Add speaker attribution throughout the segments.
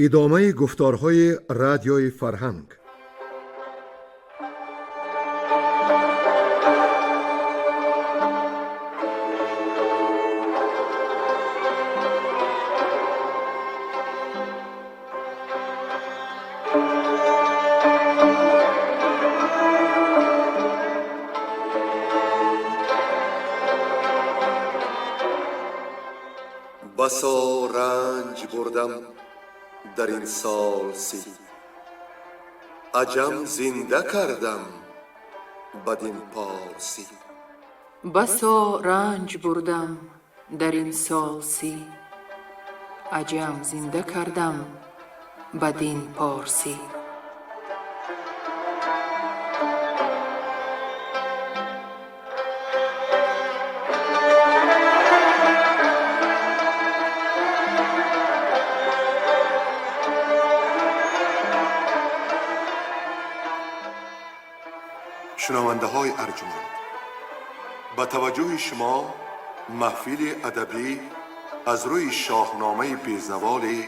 Speaker 1: Идомаи гуфторҳои Радиои Фарҳанг.
Speaker 2: Басо ранҷ бурдам дар ин сол 30, аҷам зинда кардам бадин порсӣ.
Speaker 3: Басо ранҷ бурдам дар ин сол 30, аҷам зинда кардам бадин порсӣ.
Speaker 2: Шунавандаҳои арҷманд, ба таваҷҷӯҳи шумо маҳфили адабӣ аз рӯи шоҳномаи безаволи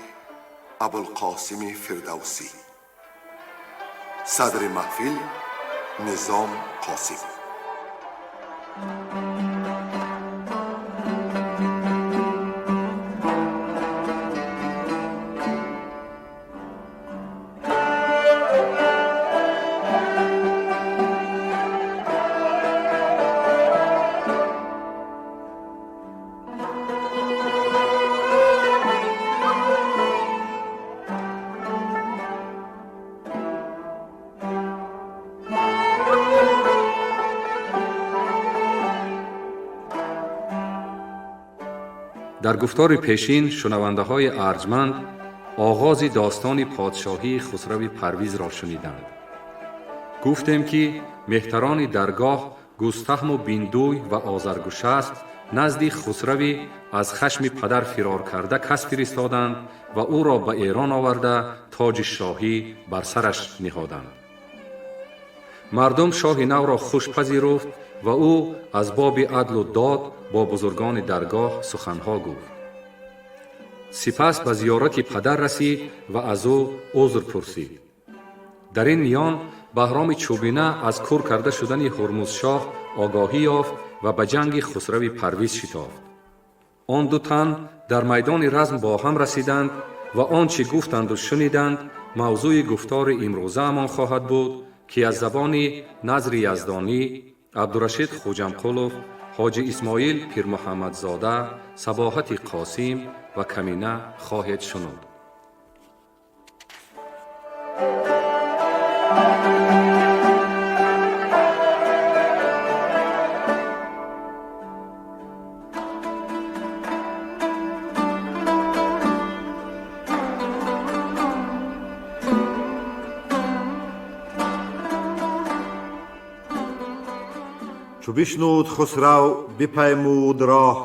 Speaker 2: Абулқосими Фирдавсӣ. Садри маҳфил Низом Қосим.
Speaker 4: Дар гуфтори пешин шунавандаҳои арҷманд оғози достони подшоҳии Хусрави Парвизро шуниданд. Гуфтем, ки меҳтарони даргоҳ Гӯстаҳму Биндуй ва Озаргушасп назди Хусрави аз хашми падар фирор карда кас фиристоданд ва ӯро ба Эрон оварда тоҷи шоҳӣ бар сараш ниҳоданд. Мардум шоҳи навро хуш пазируфт ва ӯ аз боби адлу дод бо бузургони даргоҳ суханҳо гуфт. Сипас ба зиёрати падар расид ва аз ӯ узр пурсид. Дар ин миён Баҳроми Чӯбина аз кур карда шудани Ҳурмузшоҳ огоҳӣ ёфт ва ба ҷанги Хусрави Парвиз шитофт. Он ду тан дар майдони разм бо ҳам расиданд ва он чӣ гуфтанду шуниданд мавзӯи гуфтори имрӯзаамон хоҳад буд, ки аз забони Назри Яздонӣ, Абдурашид Хуҷамқулов, Ҳоҷи Исмоил Пирмуҳаммадзода, Сабоҳати Қосим ва Камина хоҳед шунуд.
Speaker 5: Чу бишнуд Хусрав, бипаймуд роҳ,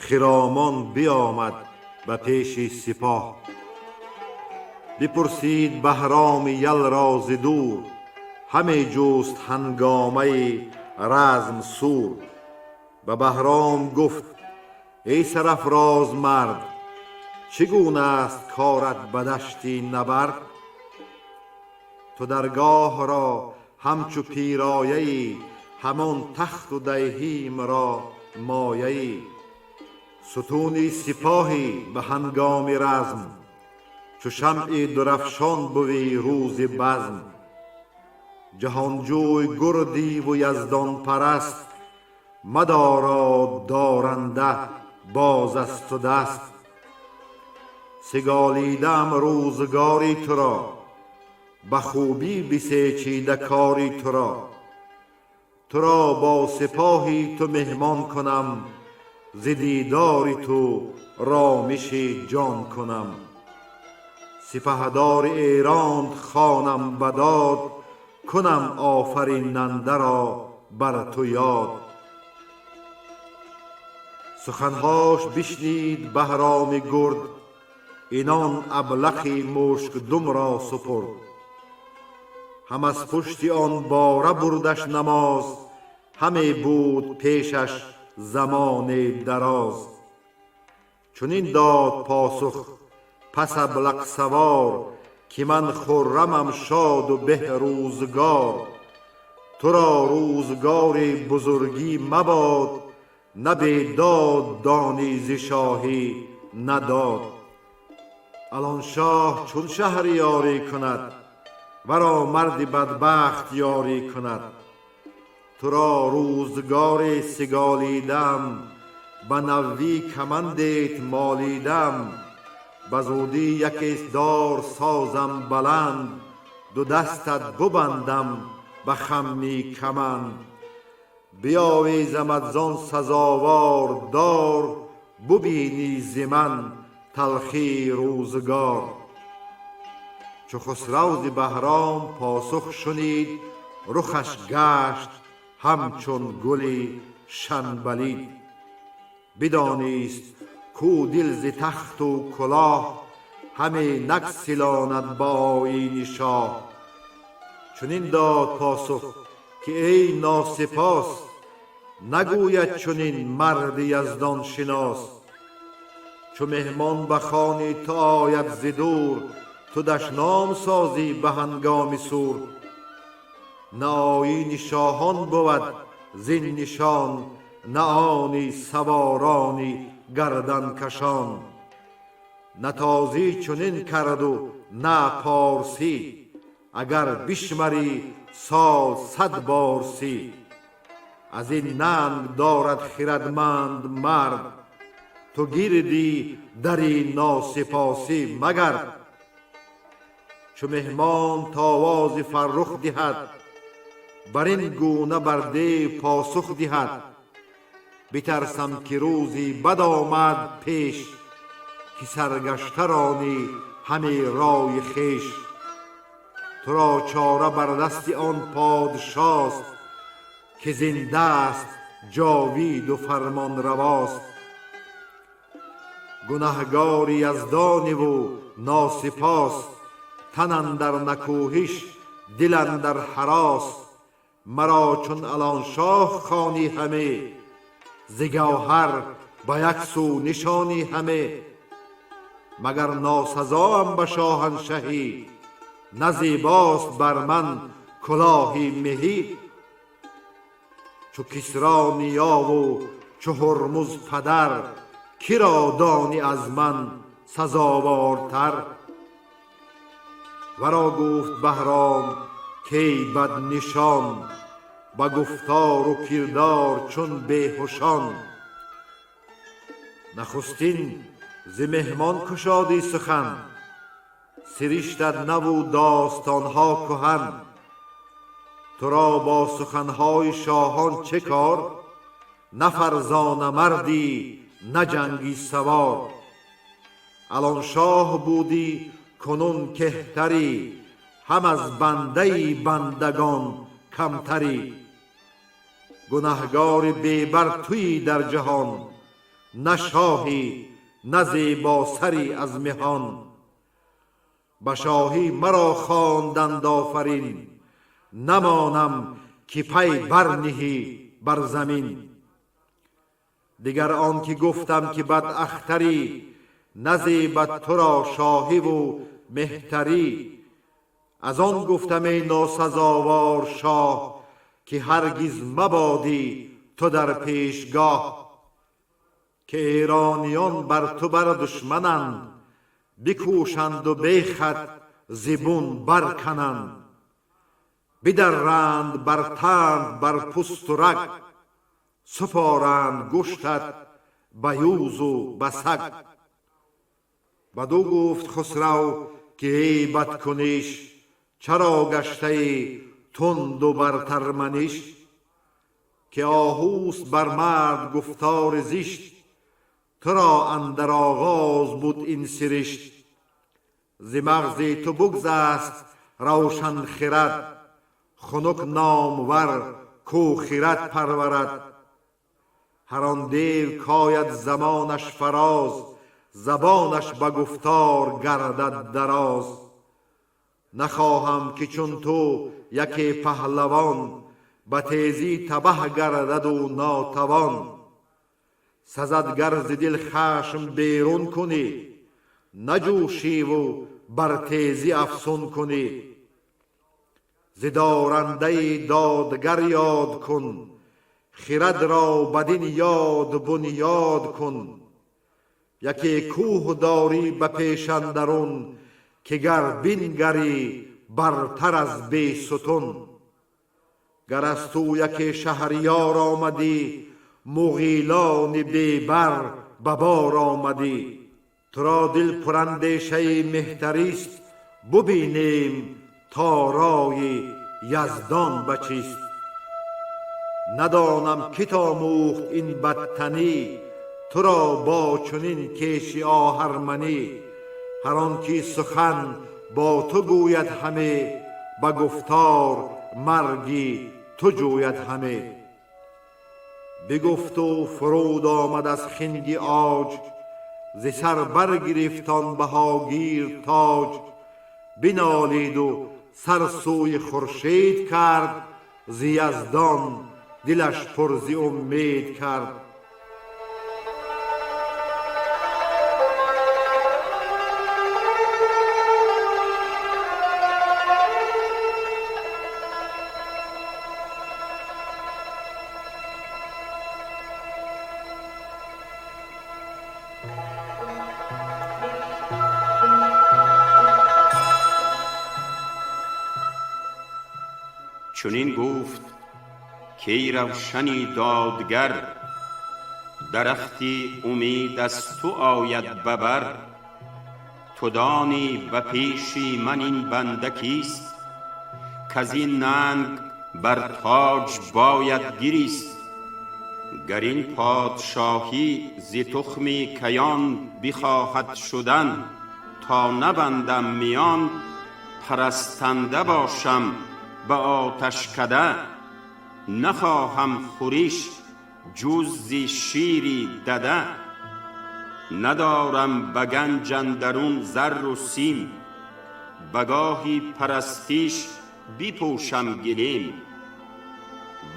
Speaker 5: хиромон биомад ба пеши сипоҳ. Бипурсид Баҳроми ялро зи дур, ҳаме ҷуст ҳангомаи разм сур. Ба Баҳром гуфт: эй сарафроз мард, чӣ гуна аст корат ба дашти набард? Ту даргоҳро ҳамчу пирояӣ, ҳамон тахту дайҳимро мояӣ. Сутуни сипоҳӣ ба ҳангоми разм, чу шамъи дурафшон бувӣ рӯзи базм. Ҷаҳонҷӯй гурдиву яздонпараст, мадород доранда боз аз ту даст. Сиголидаам рӯзгори туро, ба хубӣ бисечида кори туро. Туро бо сипоҳи ту меҳмон кунам, зи дидори ту ромиши ҷон кунам. Сипаҳдори Эронт хонам ба дод, кунам офаринандаро бар ту ёд. Суханҳош бишнид Баҳроми гурд, инон аблақи мушкдумро супурд. Ҳам аз пушти он бора бурдаш намоз, ҳаме буд пешаш замони дароз. Чунин дод посух Пас аблақ савор, ки ман хуррамам, шоду беҳ рӯзгор. Туро рӯзгори бузургӣ мабод, на бедод донӣ зи шоҳӣ, на дод. Алон шоҳ чун шаҳриёрӣ кунад, варо марди бадбахт ёрӣ кунад. Туро рӯзгоре сиголидам, ба навӣ камандет молидам. Ба зудӣ яке дор созам баланд, ду дастат бубандам ба хамми каманд. Биёвезамат зон сазовор дор, бубинӣ зи ман талхии рӯзгор. Чу Хусрав зи Баҳром посух шунид, рухаш гашт ҳамчун гули шанбалид. Бидонист, кӯ дил зи тахту кулоҳ ҳаме нагсилонад ба оини шоҳ. Чунин дод посух, ки эй носипос, нагӯяд чунин марди яздоншинос. Чу меҳмон ба хони ту ояд зи дур, ту дашном созӣ ба ҳангоми сур. На оини шоҳон бувад зин нишон, на они саворони гарданкашон. На тозӣ чунин карду, на порсӣ, агар бишмарӣ сол 100 бор 30. Аз ин нанг дорад хирадманд мард, ту гирди дари носипосӣ магард. Чу меҳмон товози фаррух диҳад, бар ин гуна бар дев посух диҳад. Битарсам, ки рӯзи бад омад пеш, ки саргашта ронӣ ҳаме ройи хеш. Туро чора бар дасти он подшост, ки зиндааст ҷовиду фармонравост. Гунаҳгори яздониву носипос, тан андар накӯҳиш, дил андар ҳарос. Маро чун Алоншоҳ хонӣ ҳаме, зи гавҳар ба як сӯ нишонӣ ҳаме. Магар носазоам ба шоҳаншаҳӣ, на зебост бар ман кулоҳи меҳӣ? Чу Кисро ниёву чу Ҳурмуз падар, киро донӣ аз ман сазовортар? Варо гуфт Баҳром, кей баднишон, ба гуфтору кирдор чун беҳушон. Нахустин зи меҳмон кушодӣ сухан, сириштат наву достонҳо куҳан. Туро бо суханҳои шоҳон че кор? На фарзона мардӣ, на ҷангӣ савор. Алон шоҳ будӣ, кунун кеҳтарӣ, ҳам аз бандаи бандагон камтарӣ. Гунаҳгори бебар туӣ дар ҷаҳон, на шоҳӣ, на зебосарӣ аз меҳон. Ба шоҳӣ маро хонданд офарин, намонам, ки пай барниҳӣ бар замин. Дигар он ки гуфтам, ки бадахтарӣ, назебад туро шоҳиву меҳтарӣ. Аз он гуфтам, эй носазовор шоҳ, ки ҳаргиз мабодӣ ту дар пешгоҳ. Ки эрониён бар ту бар душмананд, бикӯшанду бехат зибун баркананд, бидарранд бар танд, бар пусту раг, супоранд гӯштат ба юзу ба саг. Баду гуфт Хусрав, ки эй бадкуниш, чаро гаштаи тунду бартарманиш? Ки оҳуст бар мард гуфтори зишт, туро андар оғоз буд ин сиришт. Зи мағзи ту бугзаст равшан хирад, хунук номвар кӯ хирад парварад. Ҳар он дев кояд замонаш фароз, забонаш ба гуфтор гардад дароз. Нахоҳам, ки чун ту яке паҳлавон ба тезӣ табаҳ гардаду нотавон. Сазад гар зи дил хашм берун кунӣ. Наҷӯшӣ ву бар тезӣ афсун кунӣ. Зи дорандаи додгар ёд кун, хирадро бадин ёд бунёд кун. Яке кӯҳ дорӣ ба пеш андарун, ки гар бингарӣ бартар аз Бесутун. Гар аз ту яке шаҳриёр омадӣ, муғилони бебар ба бор омадӣ. Туро дил пурандешаи меҳтарист, бубинем то рои Яздон ба чист. Надонам ки омӯхт ин бадтанӣ, туро бо чунин кеши оҳарманӣ. Ҳар он ки сухан бо ту гӯяд ҳаме, ба гуфтор марги ту ҷӯяд ҳаме. Бигуфту фуруд омад аз хинги оҷ, зи сар баргирифт он баҳогир тоҷ. Бинолиду сар сӯи хуршед кард, зи Яздон дилаш пур зи умед кард.
Speaker 6: چنین گفت کای روشنی دادگر، درختی امید از تو آید ببر. تو دانی به پیشی من این بنده کیست، کز این ننگ بر تاج باید گریست. گر این پادشاهی ز تخم کیان بخواهد شدن، تا نبندم میان پرستنده باشم به آتشکده. نخواهم خورش جز ز شیر دده. ندارم به گنج اندرون زر و سیم، به گاهی پرستش بپوشم گلیم.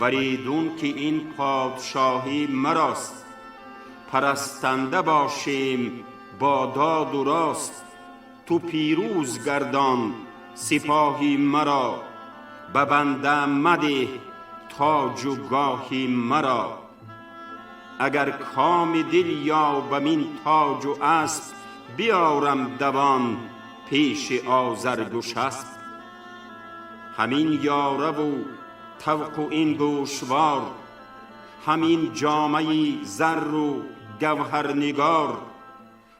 Speaker 6: وریدون که این پادشاهی مراست، پرستنده باشیم با داد و راست. تو پیروز گردان سپاهی مرا، به بنده مده تاج و گاهی مرا. اگر کام دل یابم این تاج و اسب، بیارم دوان پیش آذرگشسب. همین یاره و طوق و این گوشوار، همین جامه زر و گوهر نگار.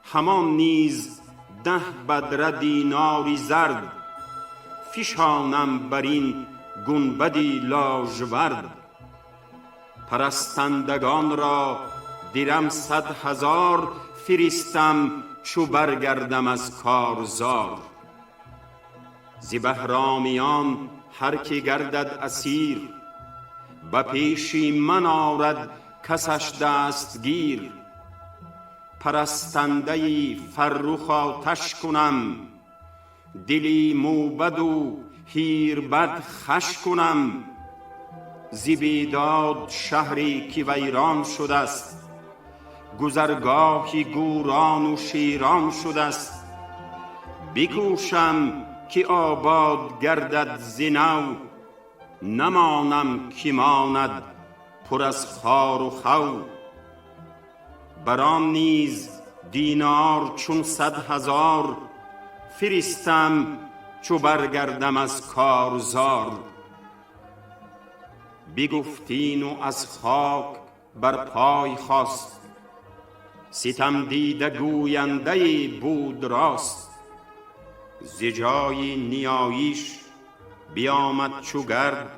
Speaker 6: همان نیز 10 بدره دینار زرد، فشانم بر این گنبدی لاژورد. پرستندگان را درم 100,000، فرستم چو برگردم از کارزار. ز بهرامیان هر که گردد اسیر، به پیشی من آرد کسش دستگیر. پرستنده فرخ آتش کنم، دلی موبد و هیربد خوش کنم. ز بیداد شهری که ویران شدست، گذرگاهی گوران و شیران شدست. بکوشم که آباد گردد ز نو، نمانم که ماند پر از خار و خو. بر آن نیز دینار چون 100,000، فرستم چو برگردم از کارزار. بگفتین و از خاک بر پای خاست، ستم دیده گوینده بود راست. ز جای نیایش بیامد چو گرد،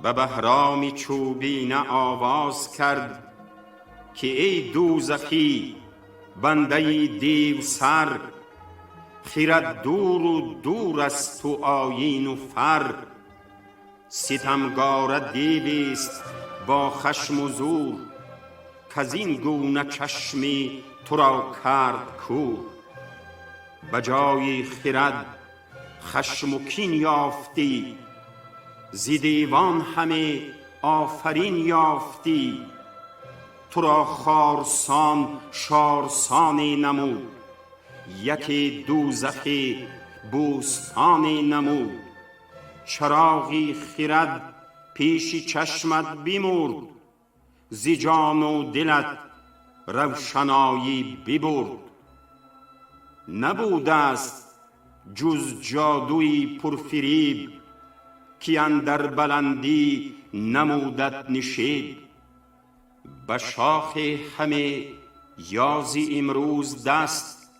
Speaker 6: به بهرام چوبینه آواز کرد. که ای دوزخی بنده دیو سر، خرد دور و دور از تو آیین و فر. ستمگاره دیویست با خشم و زور، کز این گونه چشمی تو را کرد کور. به جای خرد خشم و کین یافتی، ز دیوان همه آفرین یافتی. تو را خارسان شارسانی نمود، یکی دوزخی بوستانی نمود. چراغی خرد پیش چشمت بمرد، ز جان و دلت روشنایی ببرد. نبوده است جز جادوی پرفریب، که اندر بلندی نمودت نشیب. به شاخ همه یازی امروز دست،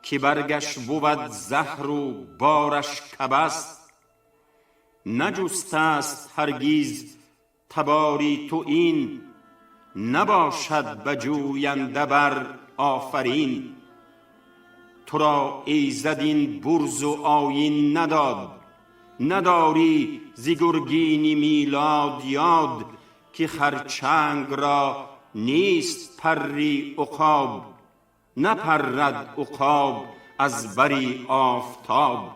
Speaker 6: که برگش بود زهر و بارش کبست. نجسته است هرگیز تباری تو این، نباشد به جوینده بر آفرین. تو را ایزد این برز و آیین نداد، نداری ز گرگین میلاد یاد. که خرچنگ را نیست پری عقاب، نپرد عقاب از بری آفتاب.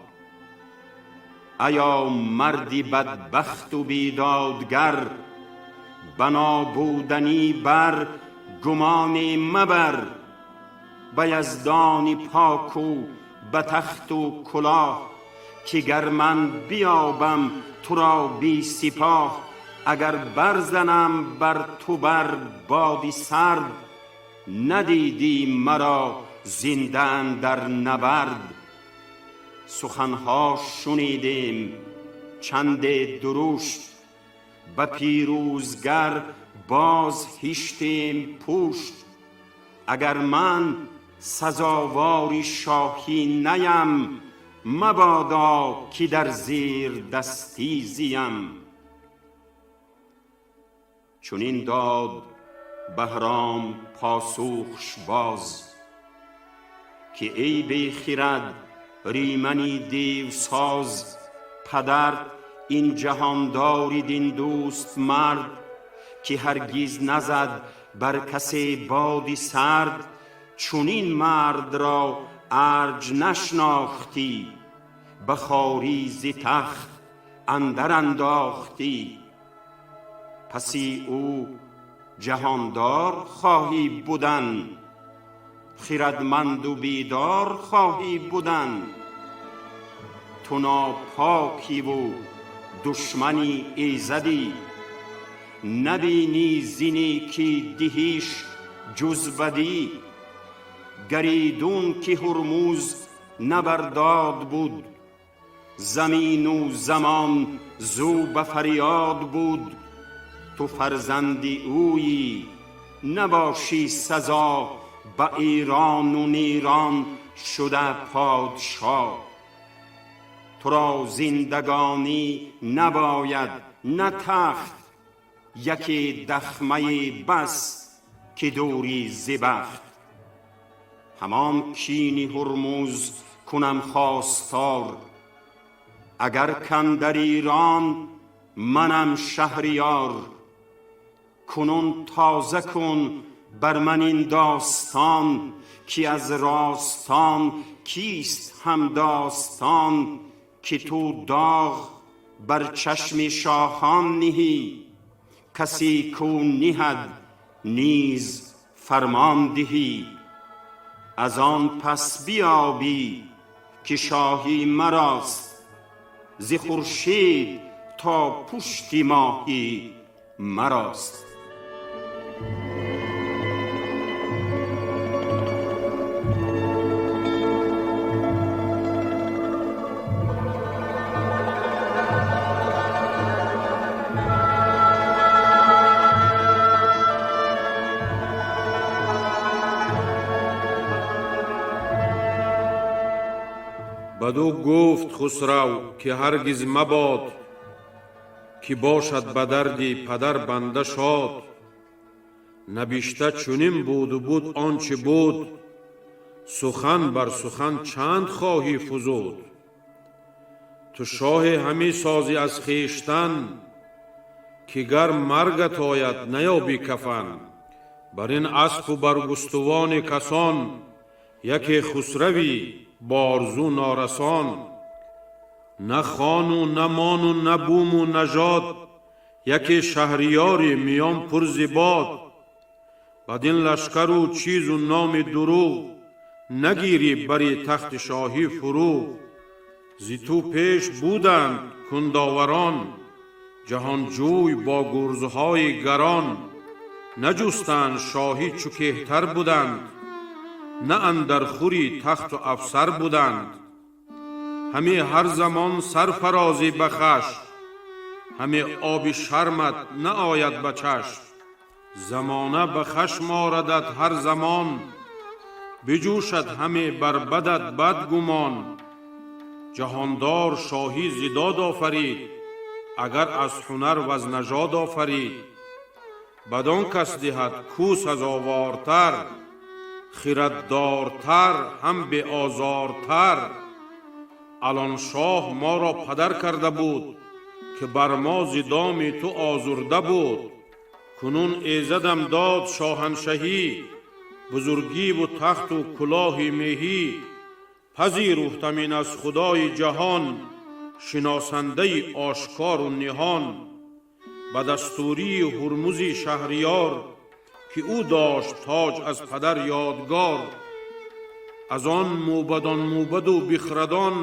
Speaker 6: ایا مردی بدبخت و بیدادگر، بنابودنی بر گمان مبر. به یزدان پاک و به تخت و کلاه، که گر من بیابم تو را بی سپاه. اگر برزنم بر تو بر بادی سرد، ندیدی مرا زنده اندر نبرد. سخنها شنیدیم چند درشت، به پیروزگر باز هیشتیم پشت. اگر من سزاوار شاهی نیم، مبادا که در زیر دستی زیم. چنین داد بهرام پاسخش باز، که ای بی خرد ریمنی دیو ساز. پدرت این جهانداری دین دوست مرد، که هرگیز نزد بر کسی بادی سرد. چنین مرد را ارج نشناختی، به خواری ز تخت اندر انداختی. پسی او جهاندار خواهی بودن، خردمند و بیدار خواهی بودن. تو ناپاکی و دشمنی ایزدی، نبینی ز نیکی دهیش جز بدی. گریدون که هرمز نبرداد بود، زمین و زمان زو به فریاد بود. تو فرزندی اویی نباشی سزا، به ایران و نیران شده پادشا. تو را زندگانی نباید نه تخت، یکی دخمه بس که دوری ز بخت. همان کین هرمز کنم خواستار، اگر کاندر ایران منم شهریار. کنون تازه کن بر من این داستان، که از راستان کیست هم داستان. که تو داغ بر چشم شاهان نهی، کسی کو نهد نیز فرمان دهی. از آن پس بیابی که شاهی مراست، ز خورشید تا پشت ماهی مراست.
Speaker 7: بدو گفت خسرو که هرگز مباد، که باشد به دردی پدر بنده شاد. نبیشته چنین بود و بود آنچه بود، سخن بر سخن چند خواهی فزود. تو شاه همی سازی از خویشتن، که گر مرگت آید نیابی کفن. بر این اسپ و بر گستوان کسان، یکی خسروی بارزو نارسان. نه خان و نه مان و نه بوم و نژاد، یکی شهریاری میان پر ز باد. بدین لشکر و چیز و نام دروغ، Нагирӣ бари тахти шоҳӣ фурӯ. Зи ту пеш буданд кундоварон, ҷаҳонҷӯй бо гурзҳои гарон. Наҷустанд шоҳӣ чу кеҳтар буданд, на андар хури тахту афсар буданд. Ҳаме ҳар замон сар фарозӣ ба хашм, ҳаме оби шармат наояд ба чашм. Замона ба хашм орадат ҳар замон, биҷӯшад ҳаме бар бадат бад гумон. Ҷаҳондор шоҳӣ зи дод офарид, агар аз ҳунар ваз нажод офарид. Бадон кас диҳад кӯ сазовортар, хиратдортар ҳам беозортар. Алон шоҳ моро падар карда буд, ки бар мо зи доми ту озурда буд. Кунун эзадам дод шоҳаншаҳӣ, бузургиву тахту кулоҳи меҳӣ. Пазируфтам ин аз худои ҷаҳон, шиносандаи ошкору ниҳон. Ба дастурии Ҳурмузи шаҳриёр, ки ӯ дошт тоҷ аз падар ёдгор. Аз он мӯбадон мӯбаду бихрадон,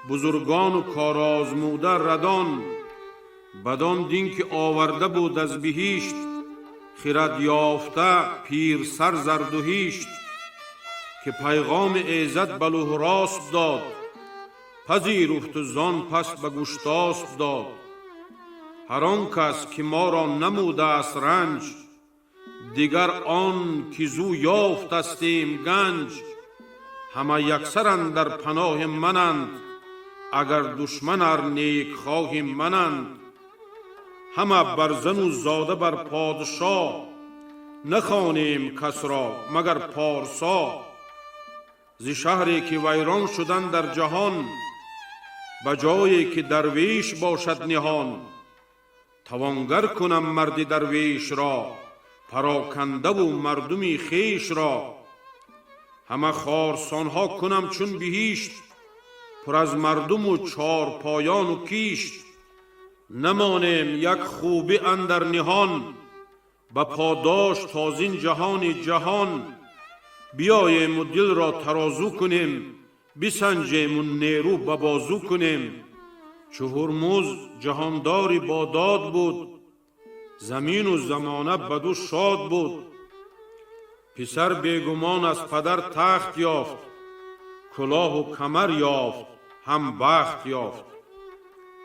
Speaker 7: бузургону корозмуда радон. Бадон дин ки оварда буд аз биҳишт, хирад ёфта пирсар Зардуҳишт. Ки пайғоми эзад ба Луҳросп дод, пазируфту зон пас ба Гуштосп дод. Ҳар он кас ки моро намудааст ранҷ, дигар он ки зӯ ёфтастем ганҷ. Ҳама яксар андар паноҳи мананд, агар душман ар некхоҳи мананд. Ҳама бар зану зода бар подшоҳ, нахонем кас ро магар порсо. Зи шаҳре ки вайрон шудан дар ҷаҳон, ба ҷое ки дарвеш бошад ниҳон. Тавонгар кунам марди дарвешро, парокандаву мардуми хешро. Ҳама хорсонҳо кунам чун биҳишт, пур аз мардуму чорпоёну кишт. Намонем як хубӣ андар ниҳон, ба подош тозин ҷаҳони ҷаҳон. Биёему дилро тарозу кунем, бисанҷему нерӯ ба бозу кунем. Чу Ҳурмуз ҷаҳондори бодод буд, замину замона баду шод буд. Писар бегумон аз падар тахт ёфт, кулоҳу камар ёфт, ҳам бахт ёфт.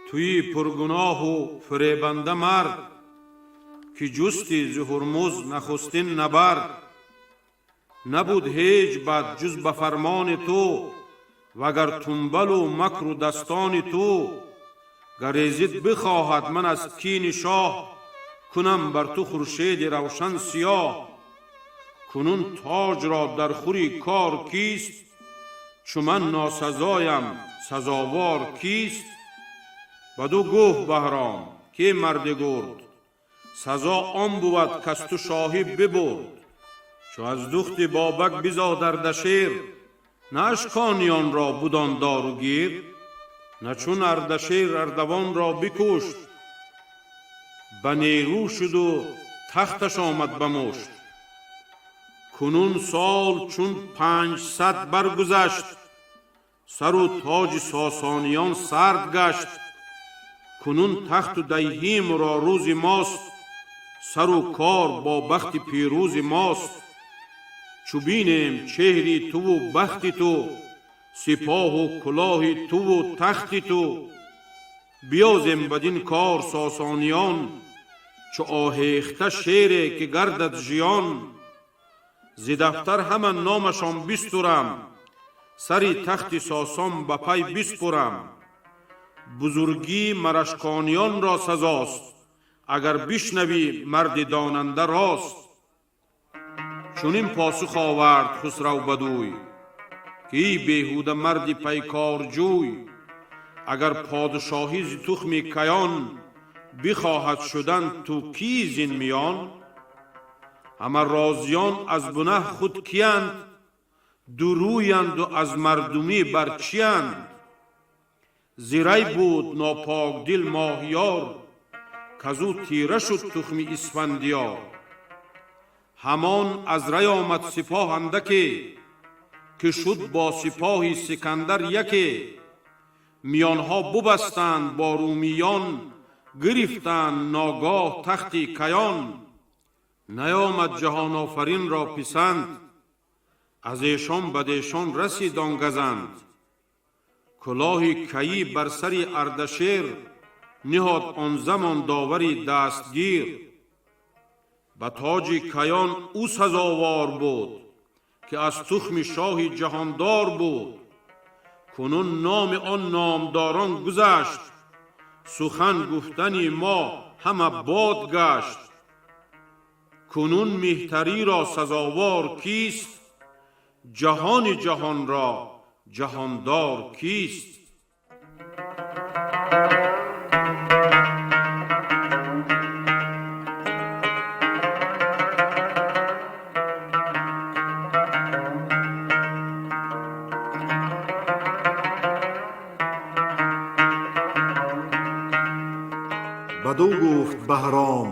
Speaker 7: Туи пургуноҳу фиребанда мард, ки ҷусти зи Ҳурмуз нахустин набард. Набуд ҳеҷ бад ҷуз ба фармони ту, вагар тумбалу макру дастони ту. Гар эзид бихоҳад ман аз кини шоҳ, кунам бар ту хуршеди равшан сиёҳ. Кунун тоҷро дар хури кор кист? Чу ман носазоям сазовор кист? Баду гуфт Баҳром ки марди гурд, сазо он бувад каз ту шоҳӣ бибурд. Чу аз духти Бобак бизод Ардашер, на Ашкониёнро буд он дору гир. На чун Ардашер Ардавонро бикушт, ба нерӯ шуду тахташ омад ба мушт. Кунун сол чун 500 баргузашт, сару тоҷи Сосониён сард гашт. Кунун тахту дайҳимро рӯзи мост, сару кор бо бахти пирӯзи мост. Чу бинем чеҳри туву бахти ту, сипоҳу кулоҳи туву тахти ту, биёзем бадин кор Сосониён, чу оҳехта шере ки гардад жиён. Зи дафтар ҳама номашон бистурам, сари тахти Сосон ба пай биспурам. Бузургӣ марашкониёнро сазост, агар бишнавӣ марди донанда рост. Чунин посух овард Хусрав бадӯй, ки эй беҳуда марди пайкорҷӯй, агар подшоҳӣ зи тухми каён бихоҳад шудан, ту кӣ зин миён? Ҳама розиён аз бунаҳ худ киянд, дурӯянду аз мардумӣ бар чиянд? Зирай буд нопокдил Моҳиёр, казу тира шуд тухми Исфандиёр. Ҳамон аз рай омад сипоҳ андаке, Ки шуд бо сипоҳи Сикандар яке, миёнҳо бубастанд бо румиён, гирифтанд ногоҳ тахти Каён. Наёмад ҷаҳонофарин ро писанд, аз эшон бадешон расид он газанд. Кулоҳи каӣ бар сари Ардашер ниҳод он замон довари дастгир. Ба тоҷи Каён ӯ сазовор буд, ки аз тухми шоҳи ҷаҳондор буд. Кунун номи он номдорон гузашт, сухан гуфтани мо ҳама бод гашт. Кунун меҳтариро сазовор кист? Ҷаҳони ҷаҳонро ҷаҳондор кист?
Speaker 5: Бадӯ гуфт Баҳром: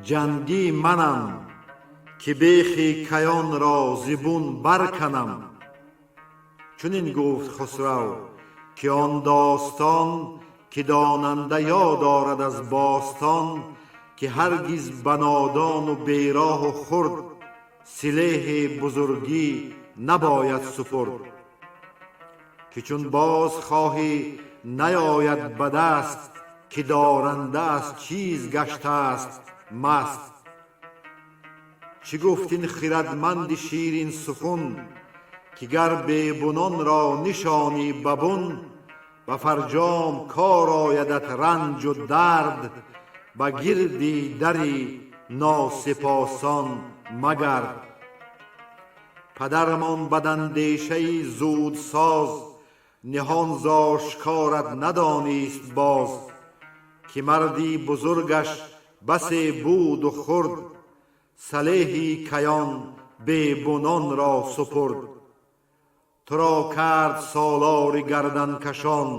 Speaker 5: ҷангӣ манам, ки бехи Каёнро зибун барканам. Чунин гуфт Хусрав, ки он достон, ки донанда ёд орад аз бостон, ки ҳаргиз ба нодону бероҳу хурд силеҳи бузургӣ набояд супурд, ки чун боз хоҳӣ наёяд ба даст, ки доранда аз чиз гаштааст маст. Чӣ гуфт ин хирадманди ширин сухан, ки гар бебунонро нишонӣ ба бун, ба фарҷом кор оядат ранҷу дард, ба гирди дари носипосон магард. Падармон бадандешаи зудсоз ниҳон зошкорат надонист боз, ки марди бузургаш басе буду хурд, салеҳи Каён бебунонро супурд. Туро кард солори гарданкашон,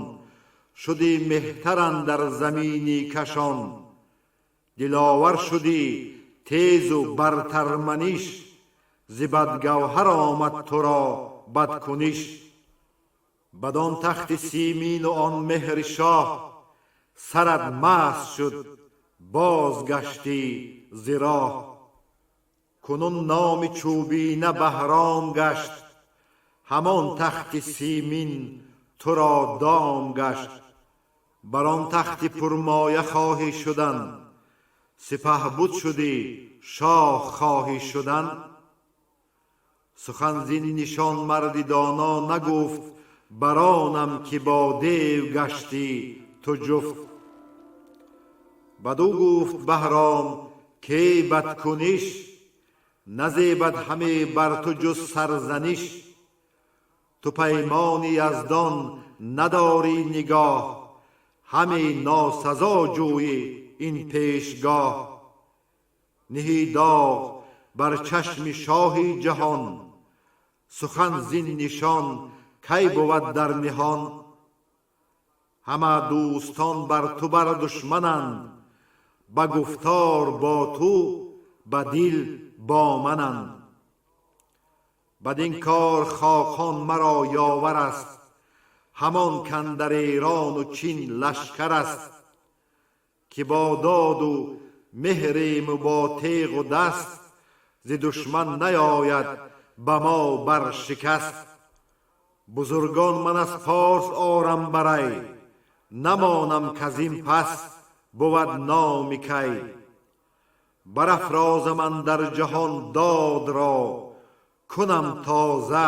Speaker 5: шуди меҳтар андар замини кашон. Диловар шудӣ тезу бартарманиш, зи бадгавҳар омад туро бадкуниш. Бадон тахти симину он меҳри шоҳ, сарат маст шуд, бозгаштӣ зи роҳ. Кунун номи чӯбина Баҳром гашт, ҳамон тахти симин туро дом гашт. Бар он тахти пурмоя хоҳӣ шудан, сипаҳбуд шудӣ шоҳ хоҳӣ шудан. Сухан зин нишон марди доно нагуфт, баронам ки бо дев гаштӣ ту ҷуфт. Бадӯ гуфт Баҳром: ке бадкуниш, назебад ҳаме бар ту ҷуз сарзаниш. Ту паймони Яздон надорӣ нигоҳ, ҳаме носазо ҷӯӣ ин пешгоҳ. Ниҳӣ доғ бар чашми шоҳи ҷаҳон, сухан зин нишон кай бувад дар ниҳон? Ҳама дӯстон бар ту бар душмананд, ба гуфтор бо ту, ба дил бо мананд. Бадин кор хоқон маро ёвар аст, ҳамон кандар Эрону Чин лашкар аст, ки бо доду меҳрему бо теғу даст зи душман наёяд ба мо бар шикаст. Бузургон ман аз Порс орам барай, намонам каз ин пас бувад номи кай. Барафрозам андар ҷаҳон додро, кунам тоза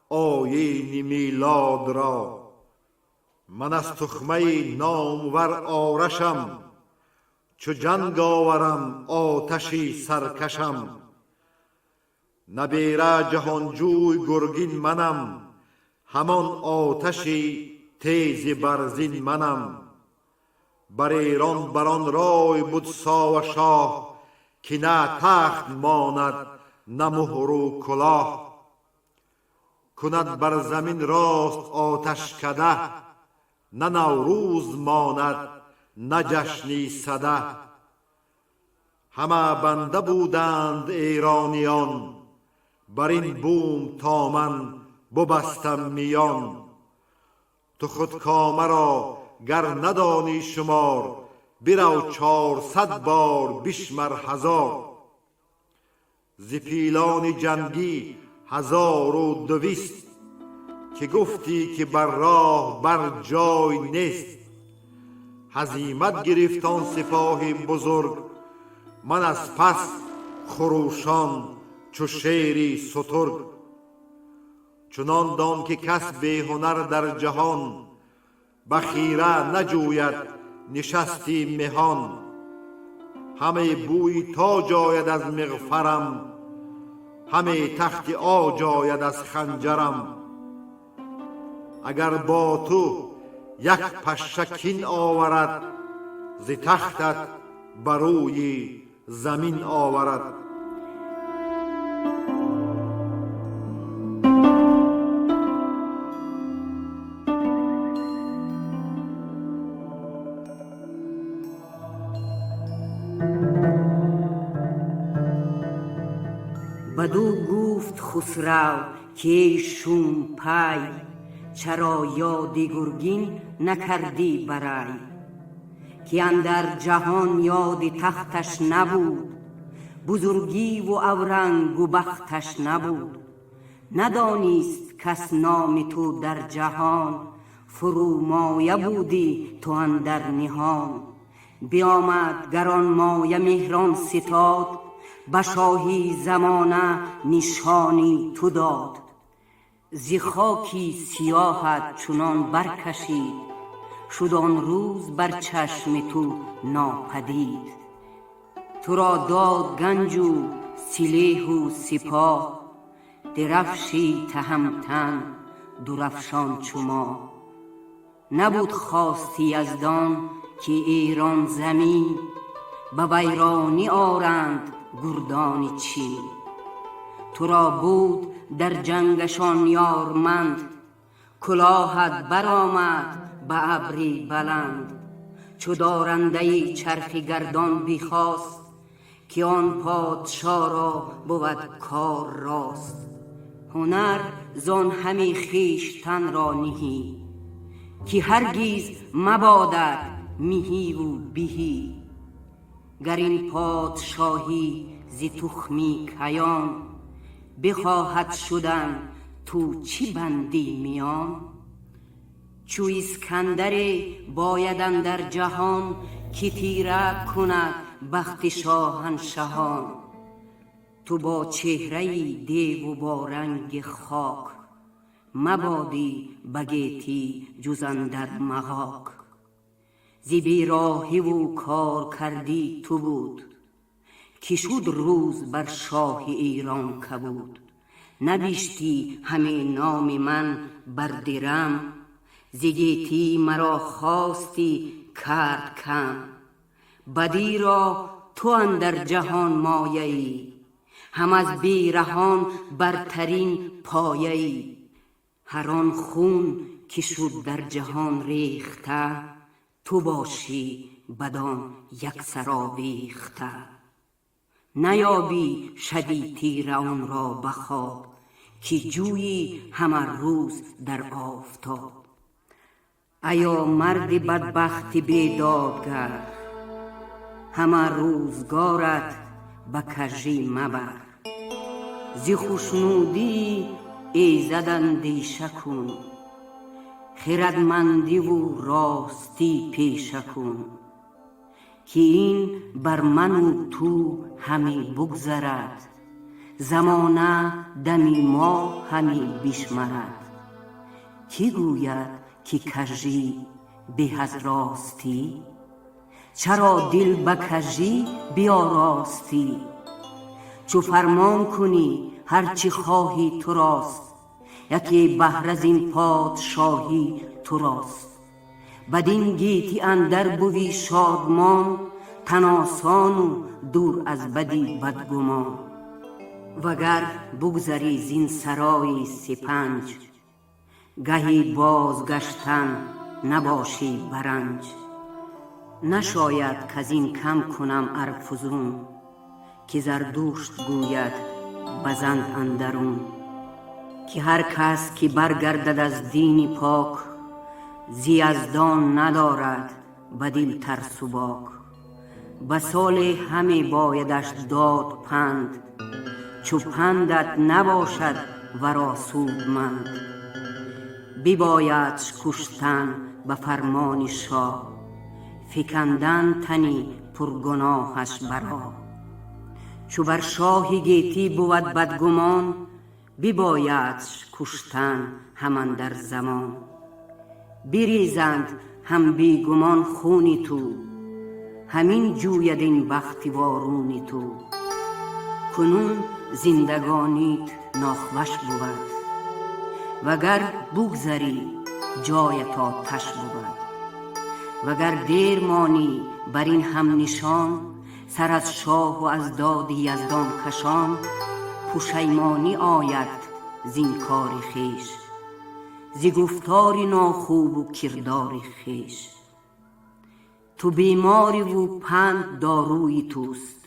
Speaker 5: оини милодро. Ман аз тухмаи номвар Орашам, чу ҷанг оварам оташи саркашам. Набера ҷаҳонҷӯй гургин манам, ҳамон оташи тези барзин манам. Бар Эрон бар он рой буд сова шоҳ, ки на тахт монад на муҳру кулоҳ. Кунад бар замин рост оташкада, на Наврӯз монад на ҷашни сада. Ҳама банда буданд эрониён, Бар ин бум то ман бибастам миён. Ту худ кома ро гар надонӣ шумор, бирав 400 бор бишмар 1000. Зи пилони ҷангӣ 1200, ки гуфтӣ ки бар роҳ бар ҷой нест. Ҳазимат гирифт он сипоҳи бузург, ман аз пас хурӯшон чу шери сутург. Чунон дон ки кас беҳунар дар ҷаҳон, ба хира наҷӯяд нишасти меҳон. Ҳаме бӯи тоҷ ояд аз миғфарам, ҳаме тахти оҷ ояд аз ханҷарам. Агар бо ту як пашша кин оварад, зи тахтат ба рӯи замин оварад.
Speaker 8: Бадӯ гуфт Хусрав ки эй шумпай, чаро ёди Гургин накардӣ барай? Ки андар ҷаҳон ёди тахташ набуд, бузургиву аврангу бахташ набуд. Надонист кас номи ту дар ҷаҳон, фурӯмоя будӣ ту андар ниҳон. Биомад гаронмоя меҳрон ситод, ба шоҳи замона нишони ту дод. Зи хоки сиёҳат чунон баркашид, шуд он рӯз бар чашми ту нопадид. Туро дод ганҷу силеҳу сипоҳ, дирафши таҳамтан дурафшон чумо. Набуд хости яздон ки Эрон замин, ба вайронӣ оранд гурдони Чин. Туро буд дар ҷангашон ёрманд, кулоҳат баромад ба абри баланд. Чу дорандаи чархи гардон бихост, ки он подшоро бувад кор рост. Ҳунар зон ҳами хештанро ниҳӣ, ки ҳаргиз мабодат миҳиву биҳӣ. Гар ин подшоҳӣ зи тухми каён, бихоҳад шудан ту чӣ бандӣ миён? Чу Искандаре бояд андар ҷаҳон, ки тира кунад бахти шоҳаншаҳон. Ту бо чеҳраи деву бо ранги хок, мабодӣ ба гетӣ ҷуз андар мағок. Зи бероҳиву кор кардӣ ту буд, ки шуд рӯз бар шоҳи Эрон кабуд. Набиштӣ ҳаме номи ман бар дирам, зи гетӣ маро хостӣ кард кам. Бадиро ту андар ҷаҳон мояӣ, ҳам аз бераҳон бартарин пояӣ. Ҳар он хун ки шуд дар ҷаҳон рехта, ту бошӣ бадон яксар овехта. Наёбӣ шаби тира онро ба хоб, ки ҷӯйӣ ҳама рӯз дар офтоб. Аё марди бадбахти бедодгар, ҳама рӯзгорат ба кажӣ мабар. Зи хушнудии эзад андеша кун, хирадмандиву ростӣ пеша кун. Ки ин бар ману ту ҳаме бугзарад, замона дами мо ҳаме бишмарад. Кӣ гӯяд ки кажӣ беҳ аз ростӣ? Чаро дил ба кажӣ биёростӣ? Чу фармон кунӣ ҳарчи хоҳӣ ту рост, яке баҳр аз ин подшоҳӣ ту рост. Бадин гетӣ андар бувӣ шодмон, таносону дур аз бади бадгумон. Вагар бугзарӣ зин сарои сипанҷ, гаҳи бозгаштан набошӣ баранҷ. Нашояд каз ин кам кунам ар фузун, ки Зардушт гӯяд базанд андарун. Ки ҳар кас ки баргардад аз дини пок, зи яздон надорад ба дил тарсу бок. Ба соле ҳаме боядаш дод панд, чу пандат набошад варо судманд. Бибоядш куштан ба фармони шоҳ, фикандан тани пургуноҳаш баро. Чу бар шоҳи гетӣ бувад бадгумон, бибоядш куштан ҳаман дар замон. Бирезанд ҳам бегумон хуни ту, ҳамин ҷӯяд ин бахти воруни ту. Кунун зиндагонит нохваш бувад, вагар бугзарӣ ҷоят оташ бувад. Вагар дер монӣ бар ин ҳам нишон, сар аз шоҳу аз доди яздон кашон, пушаймонӣ ояд зин кори хеш, зи гуфтори нохубу кирдори хеш. Ту бемориву панд дорӯи туст,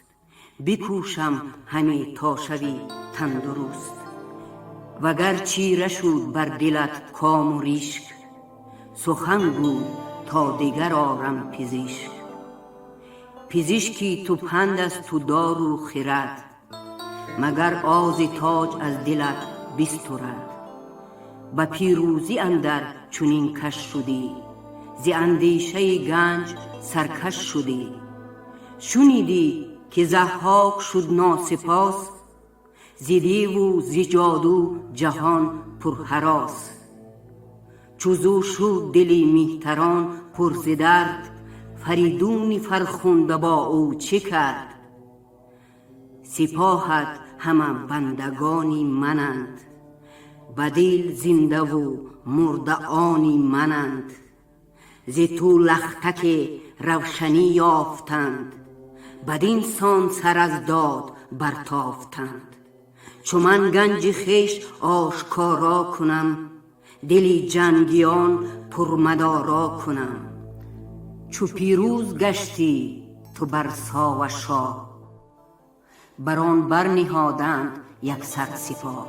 Speaker 8: бикӯшам ҳаме то шавӣ тандуруст. Вагар чира шуд бар дилат кому ришк, сухан гӯ то дигар орам пизишк. Пизишки ту панд асту дору хирад, магар ози тоҷ аз дилат бистурад. Ба пирӯзӣ андар чунин каш шудӣ, зи андешаи ганҷ саркаш шудӣ. Шунидӣ ки Заҳҳок шуд носипос, зи деву зи ҷоду ҷаҳон пурҳарос. Чу зӯ шуд дили меҳтарон пур зи дард, Фаридуни фархунда бо ӯ чӣ кард? Сипоҳат ҳама бандагони мананд, ба дил зиндаву мурда они мананд. Зи ту лахтаке равшанӣ ёфтанд, бадин сон сар аз дод бартофтанд. Чу ман ганҷи хеш ошкоро кунам, дили ҷангиён пурмадоро кунам. Чу пирӯз гаштӣ ту бар сова шоҳ, бар он барниҳоданд яксад сипоҳ,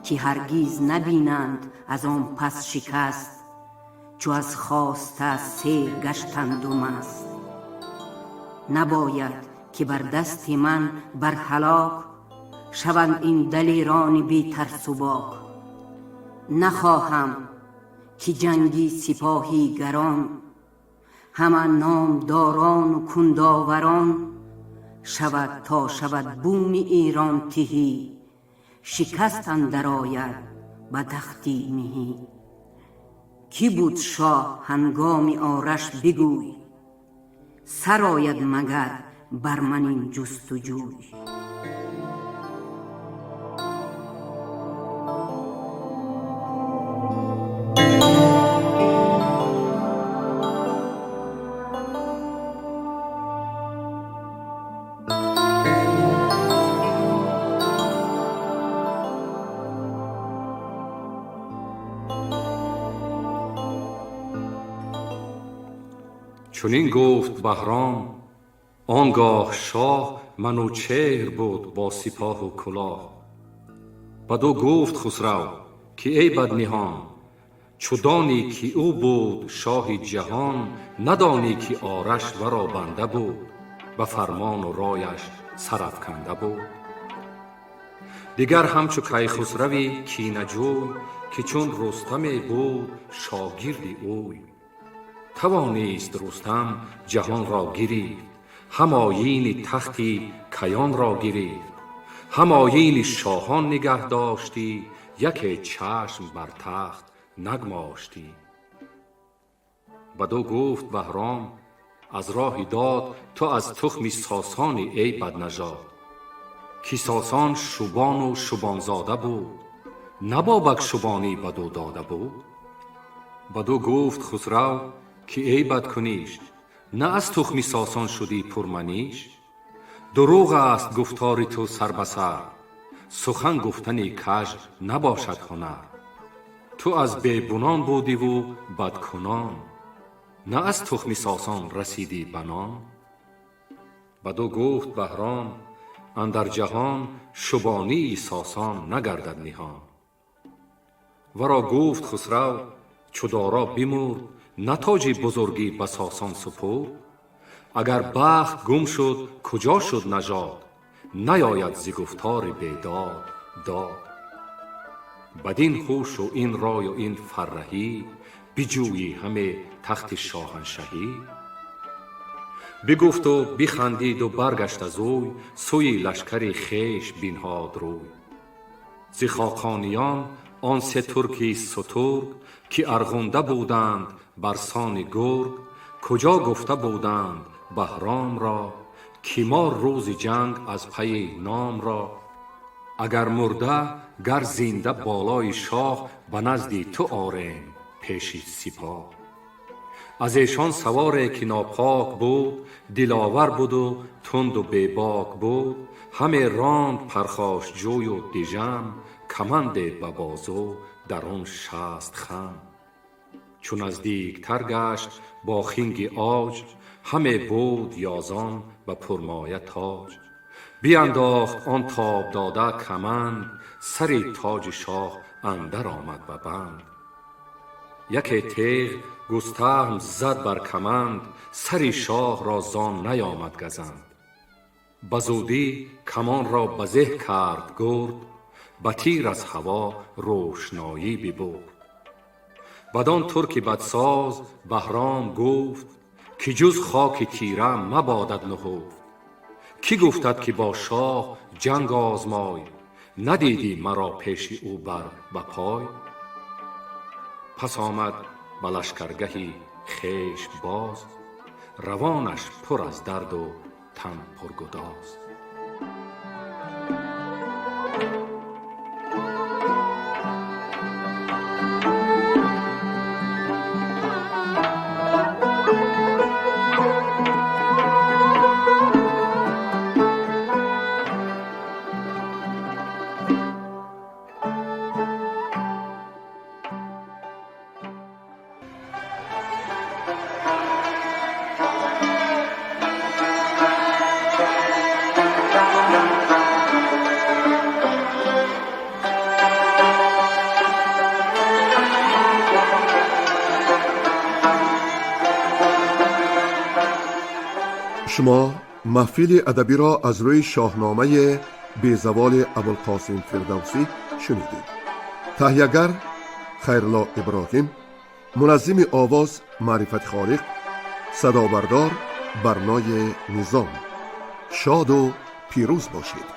Speaker 8: ки ҳаргиз набинанд аз он пас шикаст, чу аз хоста сер гаштанду маст. Набояд ки бар дасти ман бар ҳалок шаванд ин далерони бетарсу бок. Нахоҳам ки ҷанги сипоҳи гарон, ҳама номдорону кундоварон, шавад то шавад буми Эрон тиҳӣ, шикаст андар ояд ба тахти меҳӣ. Кӣ буд шоҳ ҳангоми ораш бигӯй, сарояд магар бар ман ин ҷустуҷӯй.
Speaker 4: Чунин гуфт Баҳром, он гоҳ шоҳ Манучеҳр буд бо сипоҳу кулоҳ. Бадӯ гуфт Хусрав ки эй бадниҳон, чу донӣ ки ӯ буд шоҳи ҷаҳон, надонӣ ки Ораш варо банда буд, ба фармону рояш сарафканда буд. Дигар ҳамчу Кайхусрави кинаҷӯй, ки чун Рустаме буд шогирди ӯй. Тавонист Рустам ҷаҳонро гирифт, ҳам оини тахти каёнро гирифт, ҳам оини шоҳон нигаҳ доштӣ, яке чашм бар тахт нагмоштӣ. Бадӯ гуфт Баҳром аз роҳи дод, ту аз тухми Сосонӣ эй баднажод. Ки Сосон шубону шубонзода буд, на Бобак шубонӣ бадӯ дода буд. Бадӯ гуфт Хусрав ки эй бадкуниш, на аз тухми Сосон шудӣ пурманиш. Дурӯғ аст гуфтори ту сар ба сар, сухан гуфтани каж набошад ҳунар. Ту аз бебунон будиву бадкунон, на аз тухми Сосон расидӣ ба нон. Бадӯ гуфт Баҳром Андар ҷаҳон шубонии Сосон нагардад ниҳон. Варо гуфт Хусрав чу Доро бимурд, на тоҷи бузургӣ ба Сосон супурд. Агар бахт гум шуд, куҷо шуд нажод? Наёяд зи гуфтори бедод дод. Бадин ҳушу ин рою ин фарраҳӣ биҷӯйӣ ҳаме тахти шоҳаншаҳӣ. Бигуфту бихандиду баргашт аз ӯй, сӯи лашкари хеш бинҳод рӯй. Зи хоқониён он се турки сутург, ки арғунда буданд бар сони гург, куҷо гуфта буданд Баҳромро, ки мо рӯзи ҷанг аз пайи номро. Агар мурда гар зинда болои шоҳ ба назди ту орем пеши сипоҳ. Аз эшон саворе ки нопок буд, диловар буду тунду бебок буд, ҳаме ронд пархошҷӯю дижам, каманде ба бозу дар он 60 хам. Чу наздиктар гашт бо хинги оҷ, ҳаме буд ёзон ба пурмоя тоҷ. Биандохт он тоб дода каманд, сари тоҷи шоҳ андар омад ба банд. Яке теғ густаҳм зад бар каманд, сари шоҳро зон наёмад газанд. Ба зудӣ камонро ба зеҳ кард гурд, ба тир аз ҳаво рӯшноӣ бибурд. Бадон турки бадсоз Баҳром гуфт, ки ҷуз хоки тира мабодад нуҳуфт. Кӣ гуфтад ки бо шоҳ ҷанг озмой, надидӣ маро пеши ӯ бар ба пой? Пас омад ба лашкаргаҳи хеш боз, равонаш пур аз дарду тан пургудоз.
Speaker 1: Шумо маҳфили адабиро аз рӯи шоҳномаи безаволи Абулқосим Фирдавсӣ шунидед. Таҳиягар Хайрулло Иброҳим, муназзими овоз Маърифати Холиқ, садобардор Барнои Низом. Шоду пирӯз бошед.